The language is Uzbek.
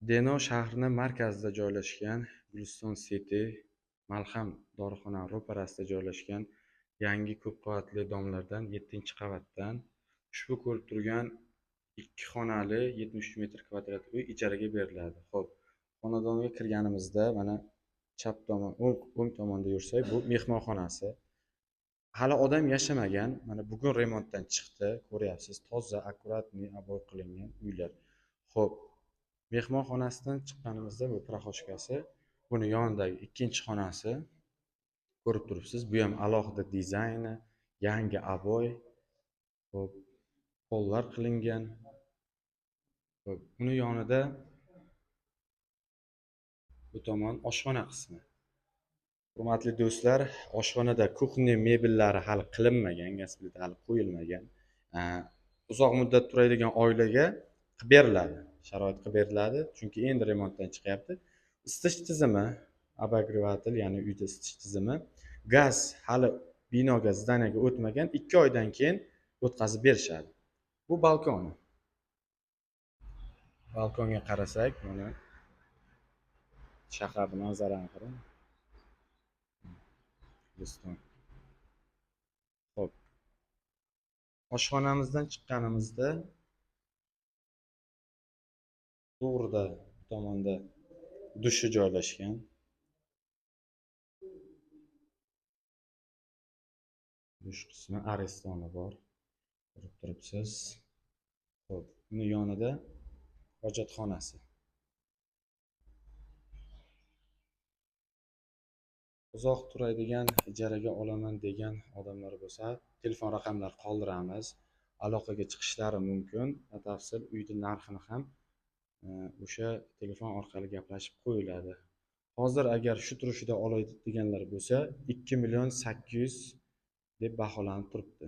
Denov shahrini markazida joylashgan Guliston City Malham dorixona ro'parasida joylashgan yangi ko'p qavatli domlardan 7-qavatdan ushbu ko'rib turgan 2 xonali 73 metr kvadrat uy ijaraga beriladi. Xo'p, xonadonga kirganimizda mana chap tomon, o'ng tomonda yursak, bu mehmonxonasi. Hali odam yashamagan, mana bugun remontdan chiqdi, ko'ryapsiz, toza, akkuratniy oboy qilingan uylar. Xo'p, mehmonxonasidan chiqqanimizda bu proxoshkasi, buni yonidagi ikkinchi xonasi ko'rib turibsiz. Bu ham alohida dizayni, yangi oboy. Xo'p, pollar qilingan. Xo'p, uni yonida bu tomon oshxona qismi. Hurmatli do'stlar, oshxonada kuxnya mebellari hali qilinmagan, gaz plita hali qo'yilmagan. Uzoq muddat turadigan oilaga qilib beriladi, sharoit qilib beriladi, chunki endi remontdan chiqyapti. Isitish tizimi, обогреватель, ya'ni uyda isitish tizimi, gaz hali binoga, zdaniyaga o'tmagan, 2 oydan keyin o'tkazib berishadi. Bu balkoni. Balkonga qarasak, mana shaharni manzarani qarang. Guliston. Xo'p. Oshxonamizdan chiqqanimizda to'g'rida tomonda dushi joylashgan. Dush qismi arestoni bor. Ko'rib turibsiz. Xo'p, uni yonida hojatxonasi. Uzoq turadigan, ijaraga olaman degan odamlar bo'lsa, telefon raqamlari qoldiramiz. Aloqaga chiqishlari mumkin. Batafsil uyning narxini ham o'sha telefon orqali gaplashib qo'yiladi. Hozir agar shu turishida oladiganlar bo'lsa, 2 million 800 deb baholanib turibdi.